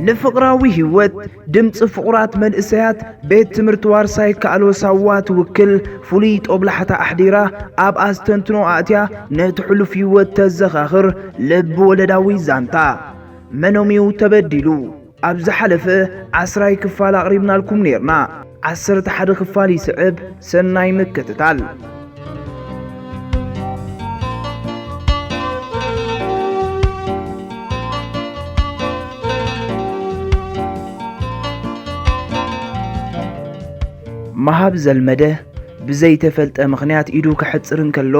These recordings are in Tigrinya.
ንፍቕራዊ ህይወት ድምፂ ፍቑራት መንእሰያት ቤት ትምህርቲ ዋርሳይ ካእሎ ሳዋ ትውክል ፍሉይ ጦብላሕታ ኣሕዲራ፣ ኣብ ኣስተንትኖ ኣእትያ፣ ነቲ ሕሉፍ ህይወት ተዘኻኽር። ልቢ ወለዳዊ ዛንታ። መኖምዩ ተበዲሉ? ኣብ ዝሓለፈ ዓስራይ ክፋል ኣቕሪብናልኩም ኔርና። ዓሰርተ ሓደ ክፋል ይስዕብ። ሰናይ ምክትታል። መሃብ ዘልመደ ብዘይተፈልጠ ምኽንያት ኢዱ ከሕጽር እንከሎ፣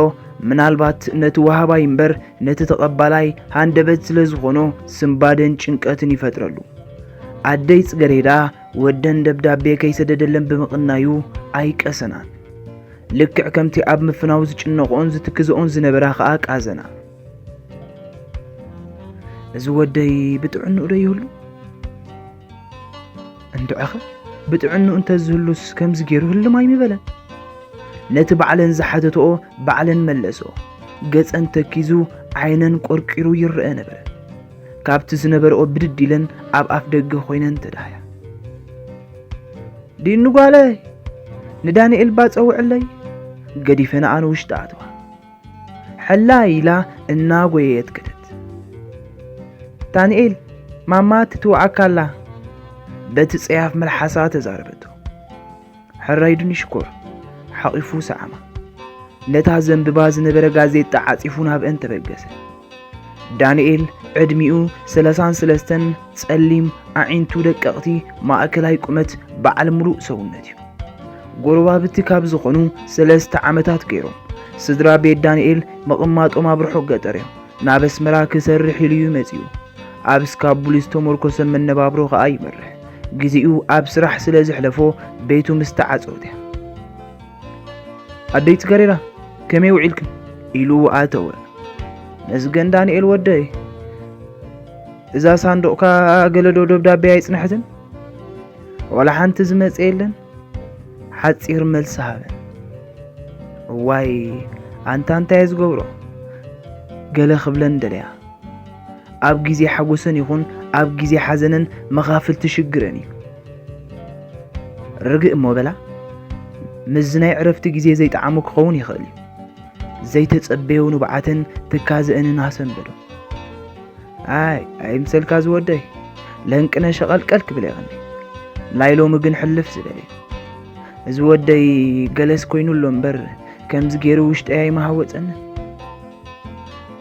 ምናልባት ነቲ ወሃባይ እምበር ነቲ ተቐባላይ ሃንደበት ስለ ዝኾኖ፣ ስንባደን ጭንቀትን ይፈጥረሉ። ኣደይ ጽገሬዳ ወደን ደብዳቤ ከይሰደደለን ብምቕናዩ ኣይቀሰናን። ልክዕ ከምቲ ኣብ ምፍናው ዝጭነቕኦን ዝትክዝኦን ዝነበራ ኸኣ ቃዘና። "እዚ ወደይ ብጥዕንኡ ዶ ይህሉ?" "እንድዕኸ ብጥዕንኡ እንተዝህሉስ ከምዚ ገይሩ ህልም ኣይምበለን?" ነቲ ባዕለን ዝሓተትኦ ባዕለን መለስኦ። ገጸን ተኪዙ ዓይነን ቆርቂሩ ይረአ ነበረ። ካብቲ ዝነበረኦ ብድድ ኢለን ኣብ ኣፍ ደገ ኮይነን ተዳህያ። "ዲኑ ጓለይ፣ ንዳንኤል እባ ጸውዕለይ?" ገዲፈንኣ ንውሽጢ ኣተዋ። ሕላ ኢላ እናጎየየት ከደት። "ዳንኤል፣ ማማ ትትውዓካ ኣላ?" በቲ ጸያፍ መልሓሳ ተዛረበቶ። ሕራይ ድንሽኮር ሓቒፉ ሰዓማ። ነታ ዘንብባ ዝነበረ ጋዜጣ ዓጺፉ ናብአን ተበገሰ። ዳንኤል ዕድሚኡ ሰላሳን ሰለስተን፣ ጸሊም፣ ኣዒንቱ ደቀቕቲ፣ ማእከላይ ቁመት፣ በዓል ምሉእ ሰውነት እዩ። ጎረባብቲ ካብ ዝኾኑ ሰለስተ ዓመታት ገይሮም። ስድራ ቤት ዳንኤል ምቕማጦም ኣብ ርሑቕ ገጠር እዮም። ናብ ኣስመራ ክሰርሕ ኢሉ እዩ መጺኡ። ኣብ እስካቡሊ ዝተመርኮሰ መነባብሮ ኸኣ ይመርሕ። ግዜኡ ኣብ ስራሕ ስለ ዘሕለፎ ቤቱ ምስ ተዓጸወት እያ። "ኣደይ ጽገሬዳ፣ ከመይ ውዒልክን?" ኢሉ ኣተወ። "መስገን ዳንኤል ወደይ፣ እዛ ሳንዱቕካ ገለዶ ደብዳቤ ኣይጽንሐትን? ዋላ ሓንቲ ዝመጸ የለን?" ሓጺር መልሲ ሃበን። "እዋይ፣ ኣንታ እንታይ እየ ዝገብሮ?" ገለ ክብለን ደለያ። ኣብ ግዜ ሓጎሰን ይኹን ኣብ ግዜ ሓዘነን መኻፍልቲ ሽግረን እዩ። ርግእ እሞ በላ፣ ምስዚ ናይ ዕረፍቲ ግዜ ዘይጠዓሞ ክኸውን ይኽእል እዩ። ዘይተጸበዮ ንብዓተን ትካዘአንን ኣሰንበዶ። "ኣይ፣ ኣይምሰልካ ዝወደይ፣ ለንቅነ ሸቐልቀል ክብል የቐኒ። ናይ ሎሚ ግን ሕልፍ ዝበለ እዩ። እዚ ወደይ ገለስ ኮይኑ ኣሎ እምበር፣ ከምዚ ገይሩ ውሽጠይ ኣይመሃወጸንን።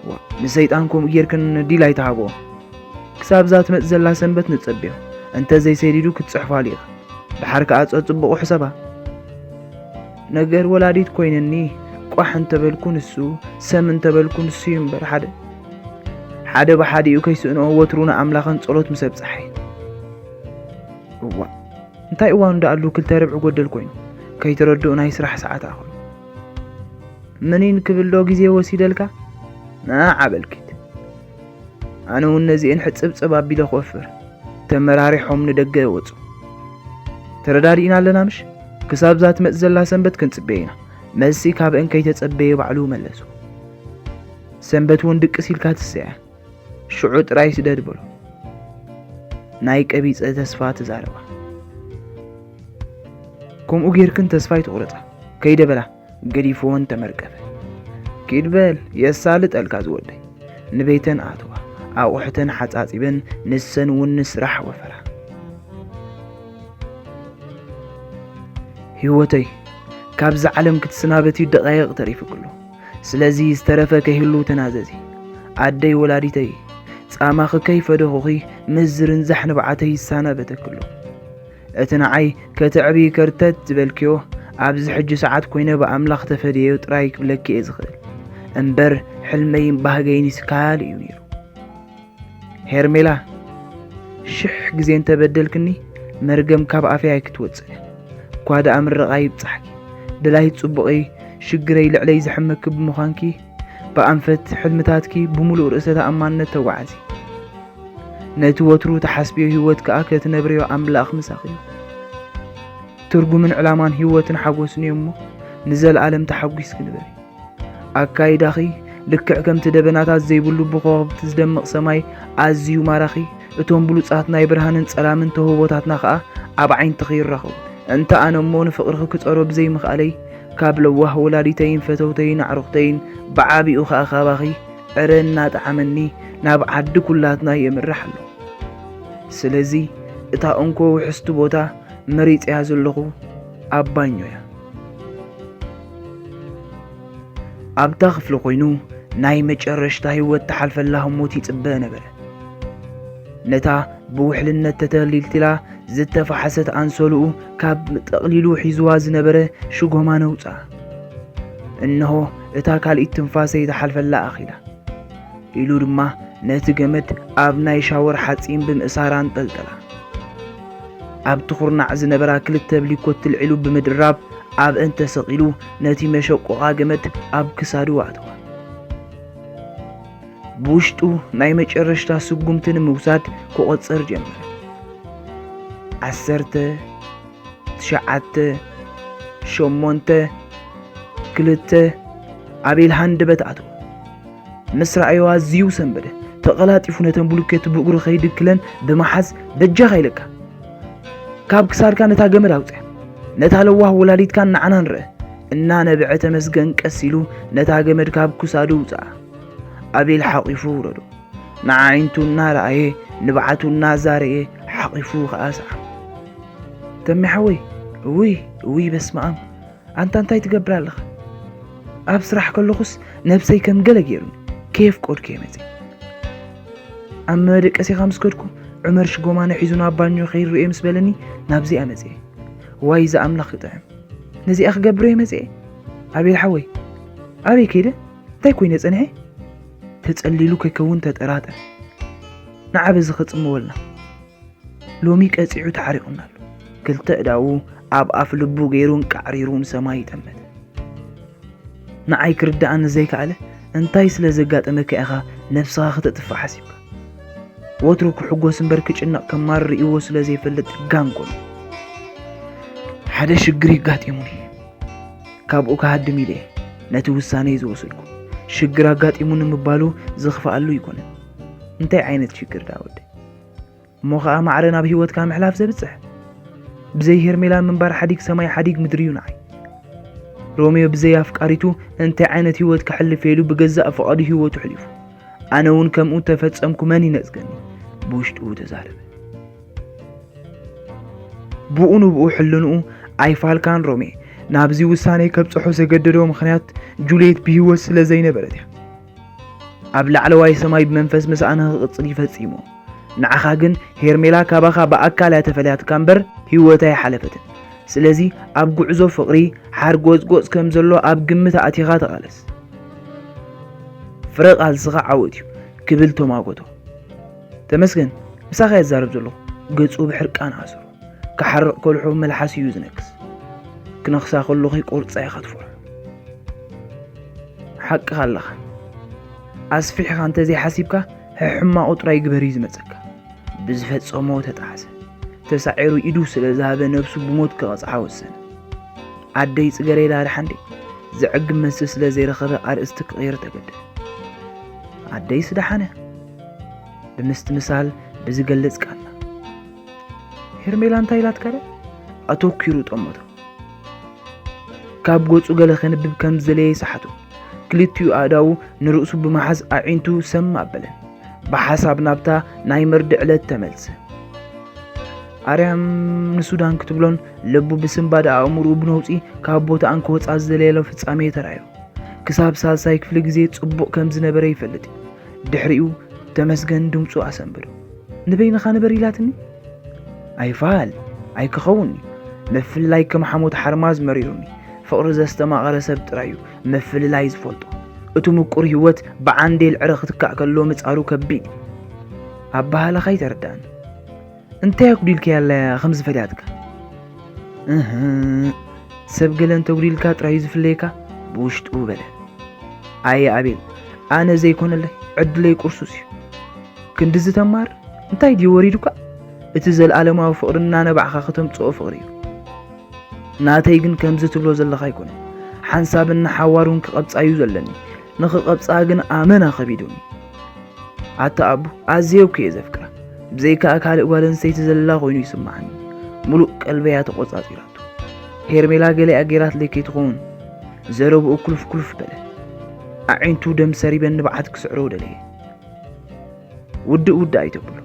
ዋ፣ ንሰይጣን ከምኡ ጌርክን ዲል ኣይትሃቦ። ክሳብ እዛ ትመጽእ ዘላ ሰንበት ንጸብዮ። እንተ ዘይሰዲዱ ክትጽሕፋሉ ኢኻ። ደሓር ከኣ ጸጽብቑ ሕሰባ። ነገር ወላዲት ኮይነኒ፣ ቋሕ እንተበልኩ ንሱ፣ ሰም እንተበልኩ ንሱ እዩ እምበር ሓደ። ሓደ ብሓዲኡ ከይስእንኦ ወትሩ ንኣምላኸን ጸሎት ምስ ኣብጽሓ እየ። እዋ፣ እንታይ እዋኑ ደኣሉ ክልተ ርብዒ ጎደል ኮይኑ፣ ከይተረድኡ ናይ ስራሕ ሰዓት ኣኽሉ። ምኒን ክብል ዶ ግዜ ወሲደልካ? ንዓ በልኪት። ኣነ እውን ነዚኤን ሕጽብጽብ ኣቢለ ክወፍር፣ ተመራሪሖም ንደገ ወጹ። ተረዳዲእና ኣለና ምሽ? ክሳብ እዛ ትመጽእ ዘላ ሰንበት ክንጽበየ ኢና። መልሲ ካብአን ከይተጸበየ ባዕሉ መለሶ። ሰንበት እውን ድቅስ ኢልካ ትስያ። ሽዑ ጥራይ ስደድ በሎ። ናይ ቀቢጸ ተስፋ ተዛረባ። ከምኡ ጌርክን ተስፋ ኣይትቑረጻ። ከይደ በላ። ገዲፍወን ተመርቀፈ። ኪድ በል የሳልጠልካ ዝወደይ። ንቤተን ኣተዋ። ኣቑሑተን ሓጻጺበን ንሰን እውን ንስራሕ ወፈራ። ህይወተይ፣ ካብዛ ዓለም ክትስናበቲ ደቓይቕ ተሪፉክሎ። ስለዚ ዝተረፈ ከይህሉ ተናዘዚ። ኣደይ ወላዲተይ፣ ጻማኺ ከይፈደኹኺ ምስ ዝርንዛሕ ንብዓተይ ይሳናበተክሎ። እቲ ንዓይ ከተዕቢ ከርተት ዝበልክዮ፣ ኣብዚ ሕጂ ሰዓት ኮይነ ብኣምላኽ ተፈድየዮ ጥራይ ክብለኪ እየ ዝኽእል። እምበር ሕልመይን ባህገይንስ ካልእ እዩ ነይሩ። ሄርሜላ፣ ሽሕ ግዜ እንተበደልክኒ፣ መርገም ካብ ኣፈይ ኣይክትወጽእን። እኳ ደኣ ምርቓ ይብጻሕኪ። ድላይ ጽቡቐይ፣ ሽግረይ ልዕለይ ዘሕመኪ ብምዃንኪ፣ ብኣንፈት ሕልምታትኪ ብምሉእ ርእሰ ተኣማንነት ተጓዓዚ። ነቲ ወትሩ ትሓስብዮ ህይወት ከኣ ከትነብርዮ ኣምላኽ ምሳኺ እዩ። ትርጉምን ዕላማን ህይወትን ሓጎስን እዩ እሞ፣ ንዘለኣለም ተሓጒስኪ ንበሪ። ኣካይዳኺ ልክዕ ከምቲ ደበናታት ዘይብሉ ብኮኸብቲ ዝደምቕ ሰማይ ኣዝዩ ማራኺ፣ እቶም ብሉጻት ናይ ብርሃንን ጸላምን ተውህቦታትና ኸኣ ኣብ ዓይንትኺ ይራኸቡ። እንተ ኣነ እሞ ንፍቕርኺ ክጸሮ ብዘይምኽኣለይ፣ ካብ ለዋህ ወላዲተይን ፈተውተይን ኣዕሩኽተይን ብዓቢኡ ኸኣ ካባኺ ዕረ እናጠዓመኒ ናብ ዓዲ ኩላትና የምርሕ ኣሎ። ስለዚ እታ እንኮ ውሕስቲ ቦታ መሪጸያ ዘለኹ ኣብ ባኞ እያ። ኣብታ ክፍሊ ኮይኑ ናይ መጨረሽታ ህይወት ትሓልፈላ ህሞት ይጽበ ነበረ። ነታ ብውሕልነት ተተሊልቲላ ዝተፋሕሰት ኣንሶልኡ ካብ ጠቕሊሉ ሒዝዋ ዝነበረ ሽጎማ ነውጻ። እነሆ እታ ካልኢት ትንፋሰይ ትሓልፈላ ኣኺላ። ኢሉ ድማ ነቲ ገመድ ኣብ ናይ ሻወር ሓጺን ብምእሳር ኣንጠልጠላ። ኣብቲ ኩርናዕ ዝነበራ ክልተ ብሊኮት ትልዒሉ ብምድራብ ኣብአን ተሰቒሉ ነቲ መሸቆቓ ገመድ ኣብ ክሳዱ ኣእተዋ። ብውሽጡ ናይ መጨረሽታ ስጉምቲ ንምውሳድ ክቖጽር ጀመረ። ዓሰርተ፣ ትሽዓተ፣ ሸሞንተ፣ ክልተ፣ ኣቤል ሃንደበት ኣተወ። ምስ ረኣዮ ኣዝዩ ሰንበደ። ተቐላጢፉ ነተን ብሉኬት ብእግሩ ከይድክለን ብምሓዝ፣ በጃኻ ኢለካ፣ ካብ ክሳድካ ነታ ገመድ ኣውጽያ። ነታ ለዋህ ወላዲትካን ንዓናን ርአ። እናነብዐ ተመስገን ቀስ ኢሉ ነታ ገመድ ካብ ክሳዱ ውጽኣ። ኣቤል ሓቒፉ ውረዶ። ንዓዒንቱ እናረኣየ፣ ንብዓቱ እናዛረየ ሓቒፉ ከኣ ሰዓሞ። ተሜ ሓወይ፣ እውይ፣ እውይ፣ በስመ ኣብ። ኣንታ እንታይ ትገብር ኣለኻ? ኣብ ስራሕ ከለኹስ ነብሰይ ከም ገለ ገይሩኒ፣ ከየፍቀድኩ እየ መጺአ። ኣብ መደቀሲኻ ምስ ከድኩ፣ ዑመር ሽጎማነ ሒዙ ናብ ባኞ ከይድ ርእየ ምስ በለኒ፣ ናብዚኣ መጺአ። ዋይ ዝኣምላኽ ክጥዕም። ነዚኣ ክገብር እየ መጺአ? ኣቤል ሓወይ፣ ኣበይ ከይደ? እንታይ ኮይነ ጸኒሐ? ተጸሊሉ ከይከውን ተጠራጠረ። ንዓ በዚ ክጽምወልና። ሎሚ ቀጺዑ ተዓሪቑና ኣሎ። ክልተ እዳዉ ኣብ ኣፍ ልቡ ገይሩ እንቃዕሪሩ ንሰማይ ይጠመተ። ንዓይ ክርድኣኒ ዘይከኣለ፣ እንታይ ስለ ዘጋጠመካ ኢኻ ነብስኻ ክተጥፍእ ሓሲብካ? ወትሩ ክሕጎስ እምበር ክጭነቕ ከማር ርእይዎ ስለ ዘይፈልጥ ጋንጎል። ሓደ ሽግር ኣጋጢሙኒ። ካብኡ ክሃድም ኢለ እየ ነቲ ውሳነ ዝወሰድኩ። ሽግር ኣጋጢሙኒ ምባሉ ዝኽፍኣሉ ኣይኮነን። እንታይ ዓይነት ሽግር ደኣ ወደይ? እሞ ኸኣ ማዕረ ናብ ህይወትካ ምሕላፍ ዘብጽሕ። ብዘይ ሄርሜላ ምንባር ሓዲግ ሰማይ ሓዲግ ምድሪ እዩ ንዓይ። ሮሜዮ ብዘይ ኣፍቃሪቱ እንታይ ዓይነት ህይወት ከሕልፍ ኢሉ ብገዛእ ፍቓዱ ህይወቱ ሕሊፉ። ኣነ እውን ከምኡ ተፈጸምኩ መን ይነጽገኒ? ብውሽጡ ተዛረበ። ብኡ ንብኡ ሕልንኡ ኣይፋልካን ሮሜ። ናብዚ ውሳኔ ከብጽሖ ዘገደዶ ምኽንያት ጁልየት ብህይወት ስለ ዘይነበረት እያ። ኣብ ላዕለዋይ ሰማይ ብመንፈስ ምሳኣ ንኽቕጽል እዩ ፈጺሙ። ንዓኻ ግን ሄርሜላ ካባኻ ብኣካል እያ ተፈልያትካ እምበር ህይወት ኣይሓለፈትን። ስለዚ ኣብ ጉዕዞ ፍቕሪ ሓርጎጽጎጽ ከም ዘሎ ኣብ ግምት ኣእቲኻ ተቓለስ። ፍረ ቃልስኻ ዓወት እዩ ክብል ተማጎቶ። ተመስገን፣ ምሳኻ እየ ዝዛረብ ዘለኹ። ገጹ ብሕርቃን ኣሰሩ። ክሓርቕ ከልሑ መልሓስ እዩ ዝነክስ። ክነኽሳ ከሎ ከይቆርጻ ኢኻ ትፈርሖ። ሓቅኻ ኣለኻ። ኣስፊሕኻ እንተዘይሓሲብካ፣ ሕሕማቑ ጥራይ ግበር እዩ ዝመጸካ። ብዝፈጸሞ ተጣዕሰ። ተሳዒሩ ኢዱ ስለ ዝሃበ ነብሱ ብሞት ክቐጽዓ ወሰነ። ኣደይ ጽገረዳ ደሓን ደይ? ዘዕግብ መልሲ ስለ ዘይረኸበ ኣርእስቲ ክቕይር ተገደደ። ኣደይስ ደሓን እያ። ብምስትምሳል ብዝገልጽ ቃና። ሄርሜላ እንታይ ኢላትካ ደኣ? ኣተኲሩ ጠመቶ። ካብ ገጹ ገለ ከንብብ ከም ዝደለየ ይሰሓቶ። ክልቲኡ ኣእዳዉ ንርእሱ ብምሓዝ ኣዒንቱ ሰም ኣበለን። ብሓሳብ ናብታ ናይ መርድእ ዕለት ተመልሰ። ኣርያም ንሱዳን ክትብሎን ልቡ ብስንባደ ኣእምሮኡ ብነውጺ ካብ ቦታኣን ክወጻ ዝደለያሉ ፍጻሜ ተራእዮ። ክሳብ ሳልሳይ ክፍሊ ግዜ ጽቡቕ ከም ዝነበረ ይፈልጥ እዩ። ድሕሪኡ ተመስገን ድምጹ ኣሰንበዶ። "ንበይንኻ ንበር" ኢላትኒ? ኣይፋል፣ ኣይክኸውን እዩ። ምፍልላይ ከም ሓሞት ሓርማዝ መሪሩኒ። ፍቕሪ ዘስተማቐረ ሰብ ጥራይ እዩ ምፍልላይ ዝፈልጦ። እቲ ምቁር ህይወት ብዓንዴል ዕረ ክትካእ ከሎ ምጻሩ ከቢድ እዩ። ኣበሃህላኻ ኣይተረድኣኒ። እንታይ ኣጉዲልካያ ኣላ እያ ከም ዝፈልያትካ? እህ፣ ሰብ ገለ እንተጉዲልካ ጥራይ እዩ ዝፍለየካ፣ ብውሽጡ በለ። ኣየ ኣቤል፣ ኣነ ዘይኮነለይ፣ ዕድለይ ቁርሱስ እዩ። ክንድዚ ተማር፣ እንታይ ድዩ ወሪዱካ? እቲ ዘልኣለማዊ ፍቕሪ እናነባዕኻ ከተምጽኦ ፍቕሪ እዩ። ናተይ ግን ከምዚ ትብሎ ዘለኻ ኣይኮነን። ሓንሳብን ንሓዋሩን ክቐብጻ እዩ ዘለኒ። ንኽቐብጻ ግን ኣመና ከቢዱኒ። ኣታ ኣቡ፣ ኣዝየ እኮ እየ ዘፍቅራ። ብዘይከኣ ካልእ ጓል ኣንስተይቲ ዘላ ኮይኑ ይስምዓኒ። ሙሉእ ቀልበያ ተቖጻጺራቶ። ሄርሜላ ገሊኣ ገይራትለይ ከይትኸውን ዘረብኡ ኩልፍ ኩልፍ በለ። ኣዒንቱ ደም ሰሪበን ንብዓት ክስዕሮ ደለየ። ውድእ ውድእ ኣይተብሎ።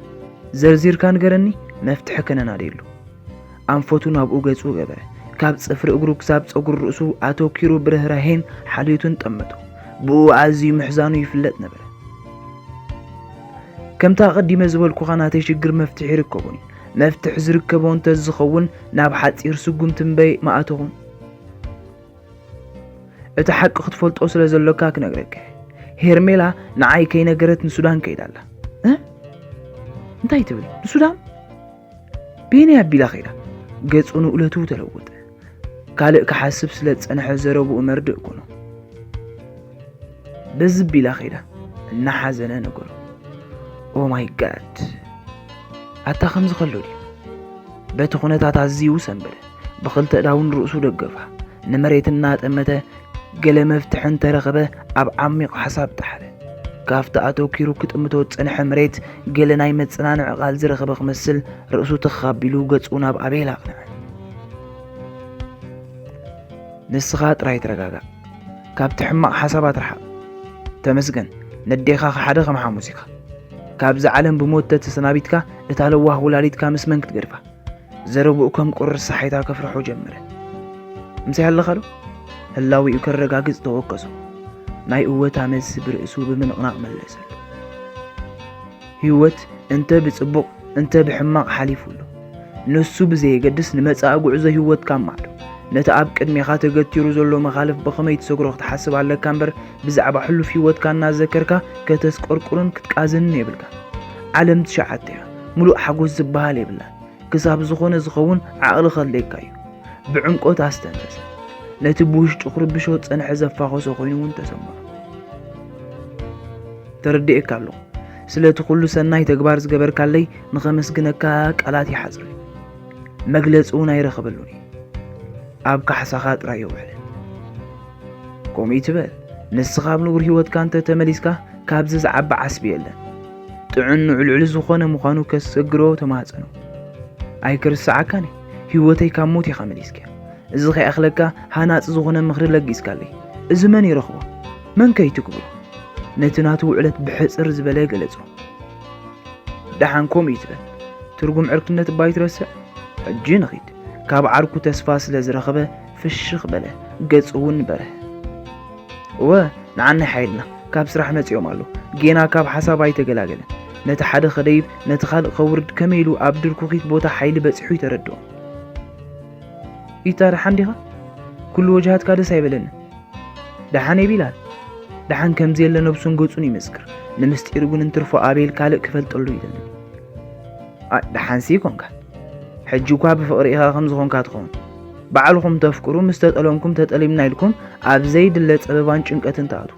ዘርዚርካ ንገረኒ፣ መፍትሒ ከነናድየሉ። ኣንፈቱ ናብኡ ገጹ ገበረ። ካብ ጽፍሪ እግሩ ክሳብ ጸጉሪ ርእሱ ኣተኪሩ ብርህራሄን ሓልዮቱን ጠመቶ። ብኡ ኣዝዩ ምሕዛኑ ይፍለጥ ነበረ። ከምታ ኣቐዲመ ዝበልኩኻ ናተይ ሽግር መፍትሒ ይርከቦን እዩ። መፍትሒ ዝርከቦ እንተ ዝኸውን ናብ ሓጺር ስጉምቲ እምበይ ምኣተኹን። እቲ ሓቂ ክትፈልጦ ስለ ዘሎካ ክነግረካ እየ። ሄርሜላ ንዓይ ከይነገረት ንሱዳን ከይዳ ኣላ። እ? እንታይ ትብል? ንሱዳን? በየናይ ኣቢላ ከይዳ? ገጹ ንእለቱ ተለወጠ። ካልእ ክሓስብ ስለ ዝጸንሐ ዘረብኡ መርድእ ኮኖ። በዚ ቢላ ከይዳ እናሓዘነ ነገሮ። ኦ ማይ ጋድ! ኣታ ከምዚ ከሎ ድዩ? በቲ ኩነታት ኣዝዩ ሰንበደ። ብኽልተ እዳውን ርእሱ ደገፋ። ንመሬት እናጠመተ ገለ መፍትሒ እንተረኸበ ኣብ ዓሚቕ ሓሳብ ጠሓለ። ካብቲ ኣተኪሩ ክጥምቶ ዝጸንሐ መሬት ገለ ናይ መጸናንዒ ቃል ዝረኸበ ክመስል ርእሱ ትኽ ኣቢሉ ገጹ ናብ ኣቤል ኣቕንዐ። ንስኻ ጥራይ ተረጋጋእ። ካብቲ ሕማቕ ሓሳባት ርሓቕ። ተመስገን፣ ነዴኻ ሓደ ከም ሓሙስ ኢኻ። ካብዛ ዓለም ብሞት ተተሰናቢትካ፣ እታ ለዋህ ወላዲትካ ምስ መን ክትገድፋ? ዘረብኡ ከም ቁሪ ሳሒታ ከፍርሖ ጀመረ። ምሳይ ኣለኻ ዶ? ህላዌኡ ከረጋግጽ ተወከሶ። ናይ እወታ መልሲ ብርእሱ ብምንቕናቕ መለሰሉ። ህይወት እንተ ብጽቡቕ እንተ ብሕማቕ ሓሊፉ ኣሎ። ንሱ ብዘየገድስ ንመጻኢ ጉዕዞ ህይወትካ ኣማዕዶ። ነቲ ኣብ ቅድሜኻ ተገቲሩ ዘሎ መኻልፍ ብኸመይ ትሰግሮ ክትሓስብ ኣለካ እምበር፣ ብዛዕባ ሕሉፍ ህይወትካ እናዘከርካ ከተስቆርቁርን ክትቃዝንን የብልካ። ዓለም ትሽዓተ እያ። ምሉእ ሓጎስ ዝበሃል የብላን። ክሳብ ዝኾነ ዝኸውን ዓቕሊ ከድልየካ እዩ። ብዕምቆት ኣስተንፈሰ። ነቲ ብውሽጡ ክርብሾ ዝጸንሐ ዘፋኾሶ ኮይኑ እውን ተሰምዖ። ተረዲኤካ ኣለኹ። ስለቲ ኩሉ ሰናይ ተግባር ዝገበርካለይ ንኸመስግነካ ቃላት ይሓጽረኒ። መግለጺ እውን ኣይረኽበሉን እየ። ኣብ ካሕሳኻ ጥራይ የውዕለ። ከምኡ ይትበል። ንስኻ ኣብ ንቡር ህይወትካ እንተ ተመሊስካ ካብዚ ዝዓቢ ዓስቢ የለን። ጥዑን ንዕልዕሉ ዝኾነ ምዃኑ ከሰግሮ ተማጸኖ። ኣይክርስዓካን እየ። ህይወተይ ካብ ሞት ኢኻ መሊስክያ። እዚ ከይኣኽለካ ሃናጺ ዝኾነ ምኽሪ ለጊስካለይ። እዚ መን ይረኽቦ? መን ከ ይትግብሮ? ነቲ ናቱ ውዕለት ብሕጽር ዝበለ ገለጾ። ደሓን ከምኡ ይትበል። ትርጉም ዕርክነት እባ ኣይትረስዕ። ሕጂ ንኺድ። ካብ ዓርኩ ተስፋ ስለ ዝረኸበ ፍሽኽ በለ። ገጹ እውን በርሀ። እወ፣ ንዓናይ ሓይልና ካብ ስራሕ መጺኦም ኣሎ። ጌና ካብ ሓሳብ ኣይተገላገለን። ነቲ ሓደ ከደይብ፣ ነቲ ካልእ ከውርድ ከመይ ኢሉ ኣብ ድርኩኺት ቦታ ሓይሊ በጺሑ ይተረድኦ። ኢታ ደሓን ዲኻ? ኩሉ ወጅሃትካ ደስ ኣይበለንን። ደሓን እየ ቢላል። ደሓን ከምዚ የለ ነብሱን ገጹን ይምስክር። ንምስጢሩ ግን እንትርፎ ኣቤል ካልእ ክፈልጠሉ ይደሊ። ኣይ፣ ደሓንሲ ኮንካ። ሕጂ እኳ ብፍቕሪ ኢኻ ከም ዝኾንካ ትኸውን። ባዕልኹም ተፍቅሩ፣ ምስ ተጠለምኩም ተጠሊምና ኢልኩም ኣብ ዘይድለ ጸበባን ጭንቀትን ትኣትዉ።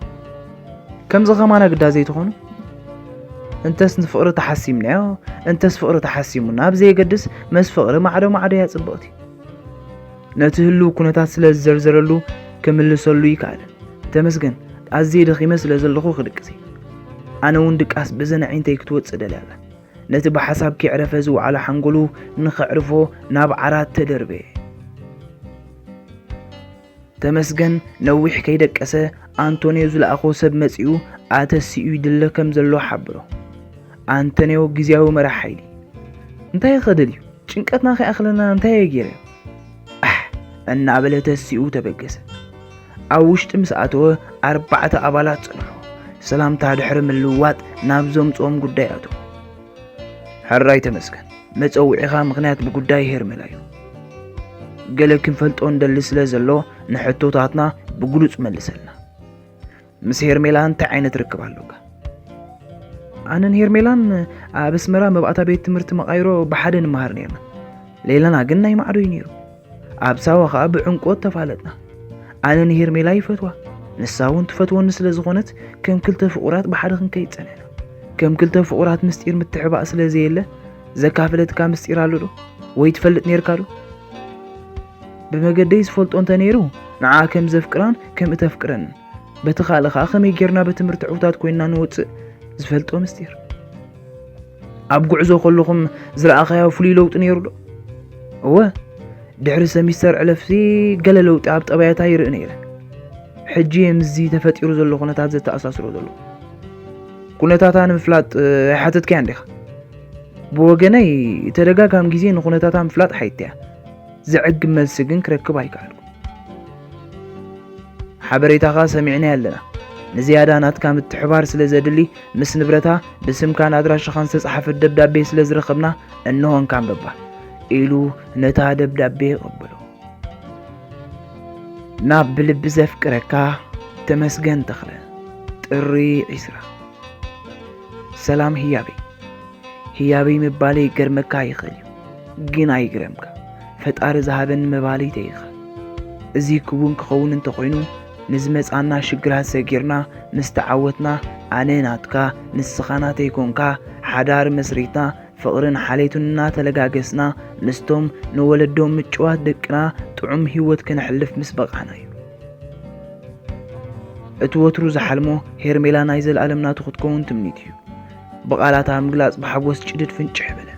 ከምዚ ከማና ግዳ ዘይትኾኑ? እንተስ ንፍቕሪ ተሓሲምናዮ፣ እንተስ ፍቕሪ ተሓሲሙና፣ ኣብ ዘየገድስ መስ ፍቕሪ ማዕዶ ማዕዶ እያ ጽብቕቲ። ነቲ ህልው ኩነታት ስለ ዝዘርዘረሉ ክምልሰሉ ይከኣልን። ተመስገን፣ ኣዝየ ደኺመ ስለ ዘለኹ ክድቅስ እየ። ኣነ እውን ድቃስ በዘን ኣዒንተይ ክትወጽእ ደልያ ኣላ። ነቲ ብሓሳብ ከይዕረፈ ዝወዓለ ሓንጎሉ ንኸዕርፎ ናብ ዓራት ተደርበየ። ተመስገን ነዊሕ ከይደቀሰ ኣንቶንዮ ዝለኣኾ ሰብ መጺኡ ኣተሲኡ ይድለ ከም ዘሎ ሓብሮ። ኣንቶንዮ ግዝያዊ መራሕ ሓይሊ። እንታይ ከ ደልዩ? ጭንቀትና ከይኣኽለና እንታይ እየ ገይረ? ኣሕ! እናበለ ተሲኡ ተበገሰ። ኣብ ውሽጢ ምስ ኣተወ ኣርባዕተ ኣባላት ጸንሑ። ሰላምታ ድሕሪ ምልውዋጥ ናብ ዘምጽኦም ጉዳይ ኣተዉ። ሕራይ ተመስገን፣ መጸውዒኻ ምኽንያት ብጉዳይ ሄርሜላ እዩ። ገለ ክንፈልጦ እንደሊ ስለ ዘሎ ንሕቶታትና ብግሉጽ መልሰልና። ምስ ሄርሜላ እንታይ ዓይነት ርክብ ኣለካ? ኣነን ሄርሜላን ኣብ ኣስመራ መባእታ ቤት ትምህርቲ መቓይሮ ብሓደ ንመሃር ነርና። ሌላና ግን ናይ ማዕዶ እዩ ነይሩ። ኣብ ሳዋ ኸኣ ብዕምቆት ተፋለጥና። ኣነ ንሄርሜላ ይፈትዋ፣ ንሳ እውን ትፈትወኒ ስለ ዝኾነት ከም ክልተ ፍቑራት ብሓደ ክንከይድ ጸኒሕና። ከም ክልተ ፍቑራት ምስጢር ምትሕባእ ስለ ዘየለ ዘካፍለትካ ምስጢር ኣሎ ዶ? ወይ ትፈልጥ ነርካ ዶ? ብመገደይ ዝፈልጦ እንተ ነይሩ ንዓ ከም ዘፍቅራን ከም እተፍቅረንን በቲ ካልእ ኸኣ ከመይ ጌርና ብትምህርቲ ዕዉታት ኮይንና ንወጽእ ዝፈልጦ ምስጢር። ኣብ ጉዕዞ ከለኹም ዝረኣኻዮ ፍሉይ ለውጢ ነይሩ ዶ? እወ፣ ድሕሪ ሰሚስተር ዕለፍሲ ገለ ለውጢ ኣብ ጠባያታ ይርኢ ነይረ። ሕጂ ምስዚ ተፈጢሩ ዘሎ ኩነታት ዘተኣሳስሮ ዘሎ። ኩነታታ ንምፍላጥ ኣይሓተትካያን ዲኻ? ብወገነይ ተደጋጋሚ ግዜ ንኩነታታ ምፍላጥ ሓይትያ። ዘዕግብ መልሲ ግን ክረክብ ኣይከኣልኩ። ሓበሬታኻ ሰሚዕናዮ ኣለና። ንዝያዳ ናትካ ምትሕባር ስለ ዘድሊ፣ ምስ ንብረታ ብስምካን ኣድራሻኻን ዝተጻሕፈት ደብዳቤ ስለ ዝረኸብና፣ እንሆ እንካ ኣንብባ፣ ኢሉ ነታ ደብዳቤ የቐበሎ። ናብ ብልቢ ዘፍቅረካ ተመስገን ተኽለ። ጥሪ ዒስራ። ሰላም ህያበይ። ህያበይ ምባለይ ይገርመካ ይኽእል እዩ፣ ግን ኣይግረምካ። ፈጣሪ ዝሃበኒ መባልይተይ ኢኻ። እዚ ክውን ክኸውን እንተኾይኑ፣ ንዝመጻና ሽግራት ሰጊርና ምስ ተዓወትና፣ ኣነ ናትካ፣ ንስኻ ናተይ ኮንካ፣ ሓዳር መስሪትና፣ ፍቕርን ሓሌቱን እናተለጋገስና፣ ምስቶም ንወለዶም ምጭዋት ደቅና ጥዑም ህይወት ከነሕልፍ ምስ በቓዕና እዩ። እቲ ወትሩ ዝሓልሞ ሄርሜላ ናይ ዘለኣለም ናቱ ክትከውን ትምኒት እዩ። ብቓላታ ምግላጽ ብሓጎስ ጭድድ ፍንጭሕ በለ።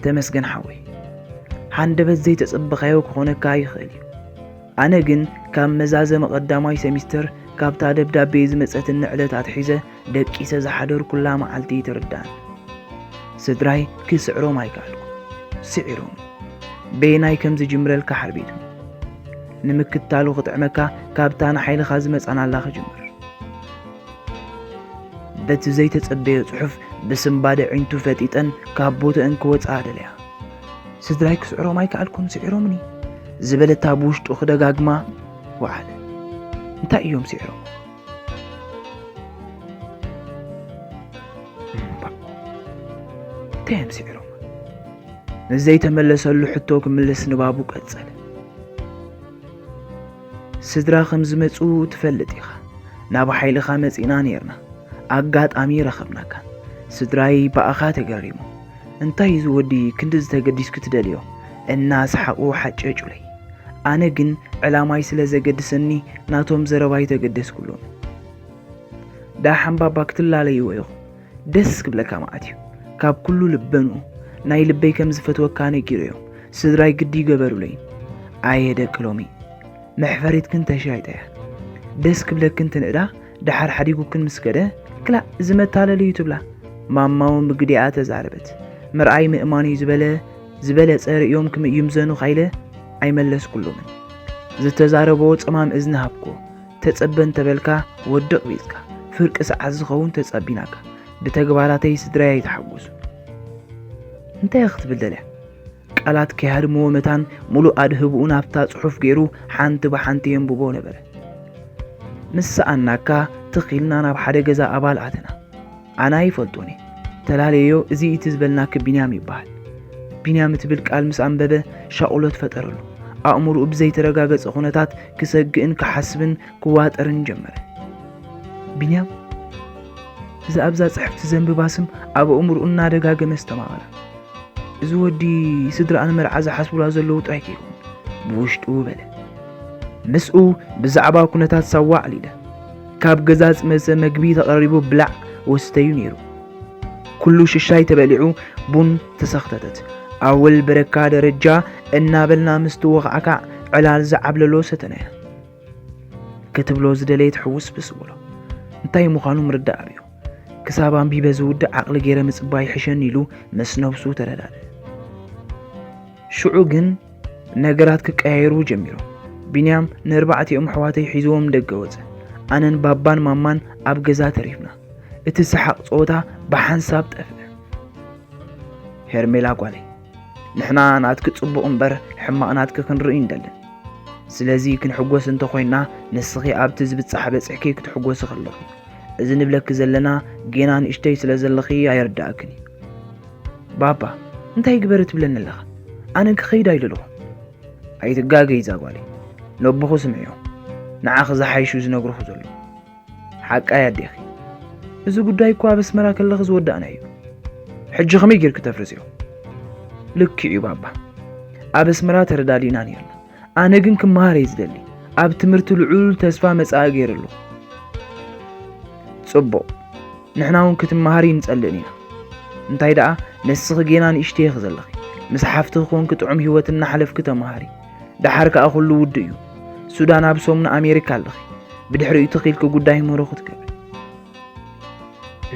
ተመስገን ሓወይ፣ ሃንደበት ዘይተጸበኻዮ ክኾነካ ይኽእል እዩ። ኣነ ግን ካብ መዛዘመ ቀዳማይ ሰሚስተር ካብታ ደብዳቤ ዝመጸትኒ ዕለት ኣትሒዘ ደቂሰ ዝሓደርኩላ መዓልቲ ኣይተረድኣን። ስድራይ ክስዕሮም ኣይከኣልኩ። ስዒሮም። በየናይ ከም ዝጅምረልካ ሓርቢትኒ። ንምክታሉ ክጥዕመካ ካብታ ንሓይልኻ ዝመጻናላ ክጅምር። በቲ ዘይተጸበዮ ጽሑፍ ብስንባደ ዒንቱ ፈጢጠን ካብ ቦትአን ክወጻ ደለያ። ስድራይ ክስዕሮም ኣይከኣልኩን፣ ስዒሮምኒ ዝበለታ ብውሽጡ ክደጋግማ ወዓለ። እንታይ እዮም ስዒሮም? እምባ። እንታይ እዮም ስዒሮም? ንዘይተመለሰሉ ሕቶ ክምልስ ንባቡ ቀጸለ። ስድራ ከም ዝመጹ ትፈልጥ ኢኻ። ናብ ሓይልኻ መጺእና ኔርና። ኣጋጣሚ ረኸብናካ። ስድራይ ብኣኻ ተገሪሙ። እንታይ እዚ ወዲ ክንድዚ ተገዲስኩ ትደልዮ? እናሰሓቑ ሓጨጩለይ። ኣነ ግን ዕላማይ ስለ ዘገድሰኒ ናቶም ዘረባ ኣይተገደስኩሎምን። ዳሓን ባባ ክትላለይዎ ኢኹም። ደስ ክብለካ መዓት እዩ። ካብ ኩሉ ልበኑ ናይ ልበይ ከም ዝፈትወካ ነጊረዮም። ስድራይ ግዲ ይገበሩለይ። ኣየ ደቂ ሎሚ። መሕፈሪትክን ተሻይጠያ። ደስ ክብለክን ትንእዳ፣ ደሓር ሓዲጉክን ምስ ከደ፣ ክላእ እዚ መታለሊ እዩ ትብላ። ማማው ምግዲኣ ተዛረበት። ምርኣይ ምእማን እዩ ዝበለ፣ ዝበለጸ ርእዮም ክምእዩምዘኑ ካይለ ኣይመለስኩሎምን። ዝተዛረቦ ጸማም እዝኒ ሃብኮ። ተጸበ እንተበልካ ወዲ ቅቢጽካ፣ ፍርቂ ሰዓት ዝኸውን ተጸቢናካ። ብተግባራተይ ስድራይ ኣይተሓጎሱ። እንታይ ክትብል ደልያ? ቃላት ከይሃድምዎ መታን ሙሉእ ኣድህብኡ ናብታ ጽሑፍ ገይሩ ሓንቲ ብሓንቲ የንብቦ ነበረ። ምስ ሰኣናካ ትኽ ኢልና ናብ ሓደ ገዛ ኣባል ኣተና። ኣነ ኣይፈልጦን እየ። ተላለዮ፣ እዚ እቲ ዝበልናኪ ቢንያም ይበሃል። ቢንያም እትብል ቃል ምስ ኣንበበ ሻቕሎት ፈጠረሉ። ኣእምሮኡ ብዘይተረጋገጸ ኩነታት ክሰግእን ክሓስብን ክዋጠርን ጀመረ። ቢንያም? እዚ ኣብዛ ጽሕፍቲ ዘንብባ ስም ኣብ ኣእምሮኡ እናደጋገመ ኣስተማቐረ። እዚ ወዲ ስድራኣ ንመርዓ ዝሓስቡላ ዘለዉ ጥራይ ከይኮን ብውሽጡ በለ። ምስኡ ብዛዕባ ኩነታት ሳዋ ኣዕሊለ። ካብ ገዛ ዝመጸ መግቢ ተቐሪቡ ብላዕ ወስተዩ ነይሩ። ኩሉ ሽሻይ ተበሊዑ ቡን ተሰኽተተት። ኣወል በረካ ደረጃ እናበልና ምስ ትወኻዕካዕ ዕላል ዝዓብለሎ ሰተናያ። ክትብሎ ዝደለየት ሕውስ ብስ በሎ። እንታይ ምዃኑ ምርዳእ ኣብዮ። ክሳብ ኣንቢበ ዝውድእ ዓቕሊ ገይረ ምጽባይ ይሕሸኒ ኢሉ ምስ ነብሱ ተረዳድእ። ሽዑ ግን ነገራት ክቀያየሩ ጀሚሮም። ቢንያም ንኣርባዕቲኦም ኣሕዋተይ ሒዝዎም ደገ ወጸ። ኣነን ባባን ማማን ኣብ ገዛ ተሪፍና። እቲ ሰሓቕ ጸወታ ብሓንሳብ ጠፍአ። ሄርሜላ ጓለይ፣ ንሕና ናትኪ ጽቡቕ እምበር ሕማቕ ናትኪ ክንርኢ እንደልን። ስለዚ ክንሕጎስ እንተኾይንና ንስኺ ኣብቲ ዝብጻሕ በጺሕኪ ክትሕጎሲ ከለኺ። እዚ ንብለኪ ዘለና ጌና ንእሽተይ ስለ ዘለኺ ኣይርድኣክን እዩ። ባባ፣ እንታይ ግበሪ ትብለኒ ኣለኻ? ኣነ ክኸይድ ኣይደለኹን። ኣይትጋገይ እዛ ጓለይ። ነቦኹ ስምዕዮ። ንዓኺ ዝሓይሹ ዝነግሩኺ ዘለዉ። ሓቃይ ኣዴኺ። እዚ ጉዳይ እኮ ኣብ ኣስመራ ከለኺ ዝወዳእና እዩ። ሕጂ ከመይ ጌርኪ ተፍርስዮ? ልክዕ እዩ ባባ። ኣብ ኣስመራ ተረዳዲእና ነይርና። ኣነ ግን ክመሃር እየ ዝደሊ። ኣብ ትምህርቲ ልዑል ተስፋ መጻኢ ገይረ ኣለኹ። ጽቡቕ። ንሕና እውን ክትመሃሪ ንጸልእን ኢና። እንታይ ደኣ፣ ንስኺ ጌና ንእሽተይ ኢኺ ዘለኺ። ምስ ሓፍትኺ ኮንኪ ጥዑም ህይወት እናሓለፍኪ ተመሃሪ። ደሓር ከኣ ኩሉ ውዱእ እዩ። ሱዳን ኣብ ሰሙን ኣሜሪካ ኣለኺ። ብድሕሪኡ ትኺልኪ ጉዳይ መሮ ክትገብሪ።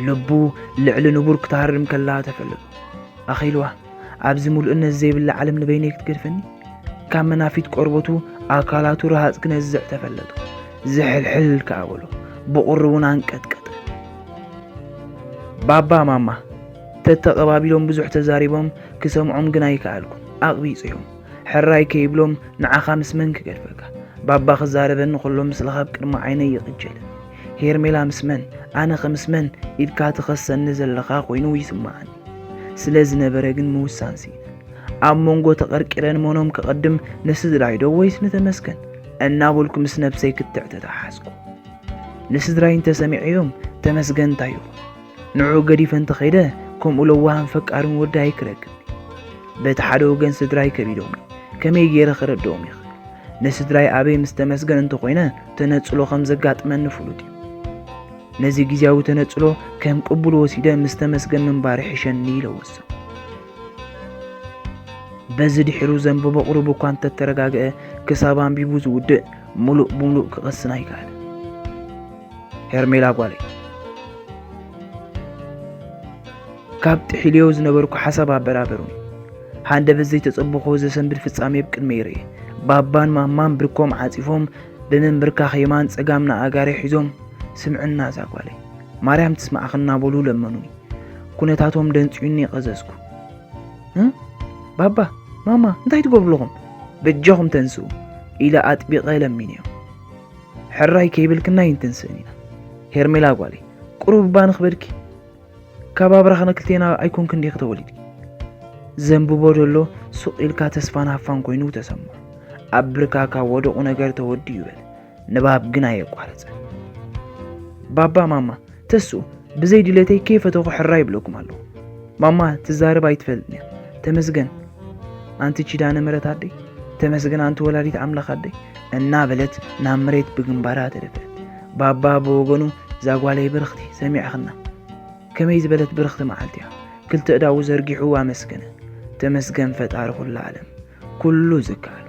ልቡ ልዕሊ ንቡር ክትሃርም ከላ ተፈለጦ። ኣኺልዋ፣ ኣብዚ ምሉእነት ዘይብላ ዓለም ንበይነይ ክትገድፈኒ? ካብ መናፊት ቆርበቱ ኣካላቱ ረሃጽ ክነዝዕ ተፈለጦ። ዝሕልሕል ከኣ በሎ። ብቑሪ እውን ኣንቀጥቀጠ። ባባ ማማ ተተቐባቢሎም ብዙሕ ተዛሪቦም፣ ክሰምዖም ግን ኣይከኣልኩን። ኣቕቢጸዮም። ሕራይ ከይብሎም ንዓኻ ምስ መን ክገድፈካ? ባባ ክዛረበኒ ከሎ ምስልኻ ኣብ ቅድሚ ዓይነይ ይቕጀለኒ። ሄርሜላ ምስ መን? ኣነ ከ ምስ መን? ኢልካ ትኸሰኒ ዘለኻ ኮይኑ ይስምዓኒ። ስለ ዝነበረ ግን ምውሳን ስኢነ። ኣብ መንጎ ተቐርቂረ ንመኖም ክቐድም፣ ንስድራይ ዶ ወይስ ንተመስገን? እናበልኩ ምስ ነብሰይ ክትዕተት ሓዝኩ። ንስድራይ እንተሰሚዐዮም ተመስገን እንታይ ይኹን? ንዕኡ ገዲፈ እንተኸይደ ከምኡ ለዋህን ፈቃርን ወዲ ኣይክረክብን። በቲ ሓደ ወገን ስድራይ ከቢዶም፣ ከመይ ገይረ ክረድኦም ይኽእል? ንስድራይ ኣበይ ምስ ተመስገን እንተኾይነ ተነጽሎ ከም ዘጋጥመኒ ፍሉጥ እዩ። ነዚ ግዝያዊ ተነጽሎ ከም ቅቡል ወሲደ ምስ ተመስገን ምንባር ይሕሸኒ ኢለ ወሰንኩ። በዚ ድሒሩ ዘንብቦ ቁሩብ እኳ እንተተረጋግአ፣ ክሳብ ኣንቢቡ ዝውድእ ምሉእ ብምሉእ ክቐስን ኣይከኣለን። ሄርሜላ ጓለይ፣ ካብ ጥሒለዮ ዝነበርኩ ሓሳብ ኣበራበሩኒ። ሃንደበት ዘይተጸበኹዎ ዘሰንብድ ፍጻሜ ኣብ ቅድመይ ይርኤ። ባባን ማማን ብርኮም ዓጺፎም ብምንብርካኽ የማን ጸጋም ንኣእጋረይ ሒዞም፣ "ስምዕና እዛ ጓለይ፣ ማርያም ትስማዕኽ" እናበሉ ለመኑኒ። ኩነታቶም ደንጽዩኒ ቀዘዝኩ። "እ? ባባ፣ ማማ፣ እንታይ ትገብሩ ኣለኹም? በጃኹም ተንስኡ" ኢለ ኣጥቢቐ ለሚነዮም። "ሕራይ ከይብልክና ኣይንትንስእን ኢና። ሄርሜላ ጓለይ፣ ቁሩብ እባ ንኽበድኪ። ካብ ኣብራኽና ክልቴና ኣይኮንክን ዲኺ ተወሊድኪ?" ዘንብቦ ዘሎ ሱቕ ኢልካ ተስፋን ሃፋን ኮይኑ ተሰምዖ። ኣብ ብርካ ካብ ወደቑ ነገር ተወዲኡ በለ። ንባብ ግን ኣየቋረጸን። "ባባ፣ ማማ፣ ተስኡ፣ ብዘይ ድሌተይ ከይፈተኹ ሕራይ ይብለኩም ኣለኹ። ማማ ትዛረብ ኣይትፈልጥን እያ። ተመስገን፣ ኣንቲ ኪዳነ ምሕረት ኣደይ፣ ተመስገን ኣንቲ ወላዲት ኣምላኽ ኣደይ" እናበለት ናብ መሬት ብግንባራ ተደፍአት። ባባ ብወገኑ፣ "እዛ ጓለይ ብርኽቲ፣ ሰሚዕኽና። ከመይ ዝበለት ብርኽቲ መዓልቲ እያ!" ክልተ እዳዉ ዘርጊሑ ኣመስገነ። "ተመስገን ፈጣሪ ኩሉ ዓለም፣ ኩሉ ዝከኣሎ።"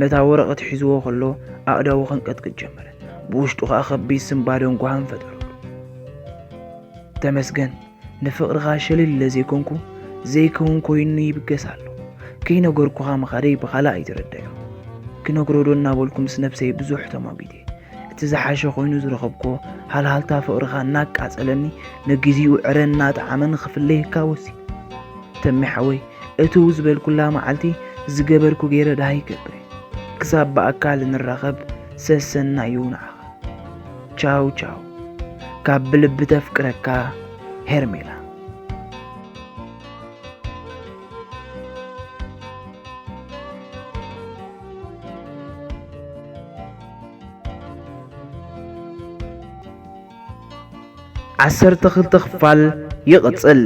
ነታ ወረቐት ሒዝዎ ከሎ ኣእዳዉ ከንቀጥቅጥ ጀመረ። ብውሽጡ ኸኣ ከቢድ ስንባደን ጓህን ፈጠረሉ። "ተመስገን፣ ንፍቕርኻ ሸለል ኢለ ዘይኮንኩ፣ ዘይከውን ኮይኑ ይብገስ ኣሎ። ከይነገርኩኻ ምኻደይ ብኻልእ ኣይትረዳዮ። ክነግሮ ዶ እናበልኩ ምስ ነብሰይ ብዙሕ ተሟጊተ። እቲ ዝሓሸ ኮይኑ ዝረኸብኩዎ ሃልሃልታ ፍቕርኻ እናቃጸለኒ፣ ንግዜኡ ዕረ እናጠዓመ ንኽፍለየካ ወሲነ። ተሜ ሓወይ፣ እትው ዝበልኩላ መዓልቲ ዝገበርኩ ገይረ ደሃይ ይገብር። ክሳብ ብኣካል እንራኸብ ሰሰናዩ ንዓኻ። ቻው ቻው። ካብ ብልቢ ተፍቅረካ ሄርሜላ። ዓሰርተ ክልተ ክፋል ይቕጽል።